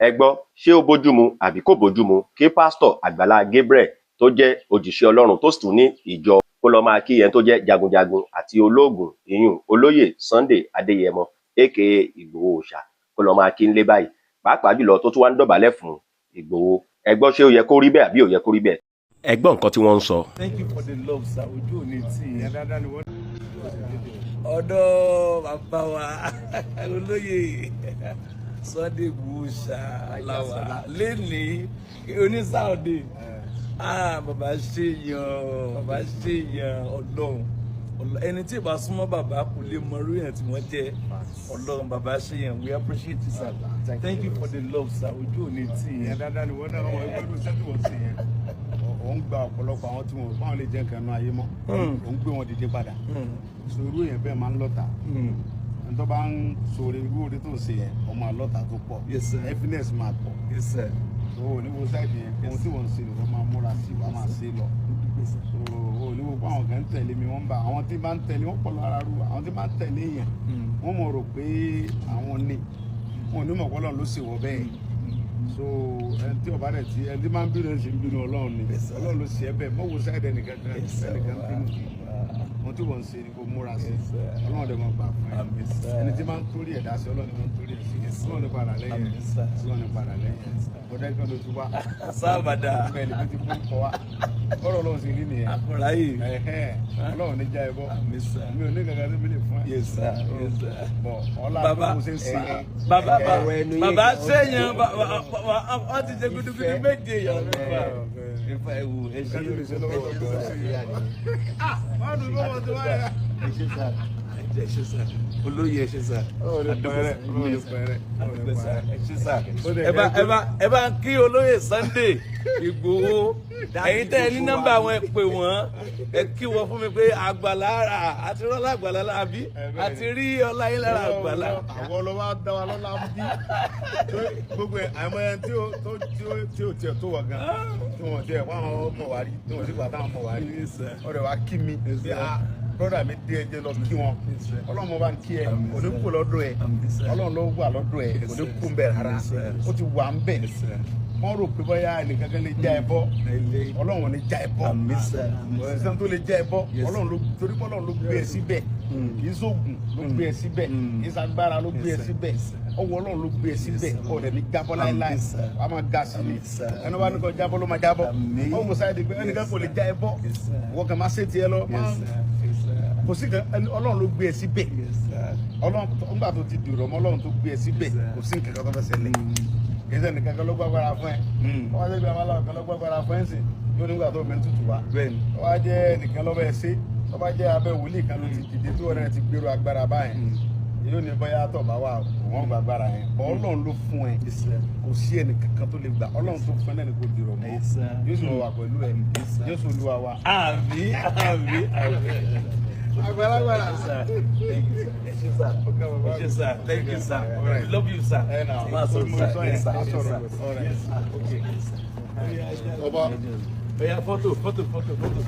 Ẹ gbọ́, ṣé ó bójúmu àbí kò bójúmu kí Pásítọ̀ Àgbàlá Gabriel, tó jẹ́ òjíṣẹ́ Ọlọ́run, tó sì tún ní ìjọ, kó lọ́ọ́ máa kí ẹni tó jẹ́ jagunjagun àti olóògùn, ìyún Olóyè Sunday Adéyẹmọ, aka Ìgbòho Òòṣà, kó lọ́ọ́ máa kí ńlé báyìí, pàápàá jùlọ tó tún wá ń dọ̀bálẹ̀ fún Ìgbòho? Ẹ gbọ́, ṣé ó yẹ kó rí bẹ́ẹ̀ àbí ò yẹ kó rí bẹ́ẹ̀? Ẹ gbọ́ nǹkan tí wọ́n ń sọ. Thank you for the love, sir. Ojú ò ní tì í. Ọ̀dọ̀ bàbá wa Olóyè Sunday Igboho làwà lẹ́nìí onísàọ̀dẹ̀. Ah, bàbá ṣe yan, bàbá ṣe yan. Ọlọ́run, ẹni tí ìbá súnmọ́ bàbá kò lè mọ irú èèyàn tí wọ́n jẹ́. Ọlọ́run, bàbá ṣe yan. We appreciate you, sir. Thank you for the love, sir. Ojú ò ní tì í. Ìyẹn dáadáa ni wọ́n náà wọ́n ẹgbẹ́ ọdún sẹ́tì wọ́n sí yẹn. Ò ń gba ọ̀pọ̀lọpọ̀ àwọn tí wọ́n báwọn lè jẹ́ nǹkan náà ayé mọ́, ò ń gbé wọn dìde padà. So irú yẹn bẹ́ẹ̀ máa ń lọ́ta. Ẹni tó bá ń sọ̀rọ̀ irú oore tó ń ṣe yẹn, ọmọ àlọ́ta tó pọ̀. Yes, sir. Happiness máa pọ̀. Yes, sir. So ò ní wo side yẹn. Ohun tí wọ́n ń ṣe ni wọ́n máa múra sí, wọ́n máa ṣe lọ. So ò ní wo pé àwọn kan ń tẹ̀lé mi, wọ́n ń bá àwọn tí bá ń tẹ̀lé wọ́n pọ̀ lára rú. Àwọn tí bá ń tẹ̀lé yẹn, wọ́n mọ̀ rò pé àwọn ní wọn ò ní mọ̀ pé Ọlọ́run ló ṣe wọ́ bẹ́ẹ̀. So ẹni tí ọba rẹ̀ tí ẹni tí máa ń bínú, ẹni tí ń bínú Ọlọ́run ni. Ọlọ́run ló ṣe é bẹ́ẹ̀. Mọ̀ wo side ẹnìkan kan, ẹnìkan bínú. Ohun tí wọ́n ń ṣe ni kò múra sí. Ọlọ́run dẹ̀ máa gbà fún ẹ. Ẹni tí máa ń torí ẹ̀dá sí, Ọlọ́run ni máa ń torí ẹ̀ sí. Ọlọ́run ní padà lẹ́yìn ẹ̀. Ọlọ́run ní padà lẹ́yìn ẹ̀. Ọ̀dọ́ ẹ̀kan ló ti wá. Sábàdà. Bẹ́ẹ̀ ni bí ti kú kọ wá bọ́rọ̀ Ọlọ́run sì rí nìyẹn. Àkùráyè. Ẹ̀hẹ́n, Ọlọ́run ní já ẹ bọ́. Àmín, sir. Mi ò ní kankan tó mi lè fún ẹ. Yes, sir. Yes, sir. Bọ̀ ọlá Bàbá, bí mo ṣe ń ṣe. bàbá, Ọ̀rọ̀ ẹnu yín bàbá gan. sẹ́yìn wọ́n ti ṣe gudugudu méje yàrá mẹ́fà. Ìfà ẹ̀wù ẹ ṣe. Nǹkan tó lè ṣe lọ́wọ́ ọ̀gbọ́n ṣe. Wọ́n dùn bí wọ́n ti wá yẹ. Ẹ ṣe sir, ẹ ṣe sir, olóyè, ẹ ṣe sir. Ọlọ́run ní pẹ́rẹ́, Ọlọ́run ní pẹ́rẹ́, Ọlọ́run ní Adúpẹ́ sir, pẹ́rẹ́. ẹ ṣe sir. Ó dẹ̀ Ẹ bá jẹ́ ẹ bá ẹ bá ń kí Olóyè Sunday Ìgbòho. Ẹ̀yin tẹ́ ẹ ní nọ́mbà wọn, ẹ pè wọ́n, ẹ kí wọn fún mi pé àgbàlá àti rọ́lá àgbàlá àbí àti rí ọlá yín lára àgbàlá. Àwọn ọlọ́wà dá wa lọ́la bí gbogbo ẹ̀ àìmọ̀ ẹ̀ tí ó tó tí ó tiẹ̀ tó wọ̀ gan, tí wọ́n tiẹ̀ wọ́n àwọn ọmọ wa rí, tí wọ́n sì gbà táwọn ọmọ wa rí. Yes, sir. Ọ̀rẹ́ wa kí mi bí a brother mi dé, ẹjẹ lọ kí wọn. Ọlọ́run bá ń kí ẹ, kò ní kú lọ́dọ̀ ẹ. Ọlọ́run ló wà lọ́dọ̀ ẹ, kò ní kú ń bẹ̀ rárá. Ó ti wà ń bẹ̀. Wọ́n rò pé bóyá ẹnìkan kan lè já ẹ bọ́, Ọlọ́run ò ní já ẹ bọ́. Àmín, sir. Ọ̀sán tó lè já ẹ bọ́, Ọlọ́run ló, torí pé Ọlọ́run ló gbé ẹ síbẹ̀. Kì í sóògùn ló gbé ẹ síbẹ̀, kì í sagbára ló gbé ẹ síbẹ̀, ọwọ́ Ọlọ́run ló gbé ẹ síbẹ̀. Ọ̀rẹ́ ní jábọ́ láéláé, wàá máa ga sí ni. Ẹni wàá ní kò jábọ́ ló máa jábọ́. Ọmọ sáyẹ́dì pé ẹnìkan kò lè já ẹ bọ́, wọ́n kàn máa ṣe tiẹ̀ lọ. Kò sí kan. Ọlọ́run ló gbé ẹ síbẹ̀. Ọlọ́run nígbà tó ti dìrọ̀ mọ́ Ọlọ́run tó gbé ẹ síbẹ̀, kò sí nǹkan kan tó fẹ́ ṣẹlẹ̀. Kì í ṣe nìkan kan ló gbàgbára fún ẹ. Wọ́n á jẹ́ pé amáláwọ̀ kan ló gbàgbára fún ẹ sìn, yóò nígbà tó mi tutù wá. Wọ́n á jẹ́ nìkan lọ́bẹ̀ ẹ ṣe. Tó bá jẹ́ abẹ́ wòlíì kan ló ti dìde tó ọ̀rẹ́ ti gbèrò agbára báyẹn, yóò ní bóyá tó bá wà wọ́n gba agbára yẹn bọ́. Ọlọ́run ló fún ẹ, kò sí ẹnì kankan tó lè gbà. Ọlọ́run tó fún ẹ náà ni kò dìrọ̀ mọ́, yóò sì wà pẹ̀lú ẹ. Jésù Olúwa wa. Àmín, àmín, àmín. Àgbàlagbà. Ẹ ṣé sir, ẹ ṣé sir. Thank you, sir. We love you, sir. Ẹ nà Máa sọ, sir. Yes, sir. Á sọ̀rọ̀. Yes, sir. Ọba. Oya, fọ́tò, fọ́tò, fọ́tò, fọ́tò.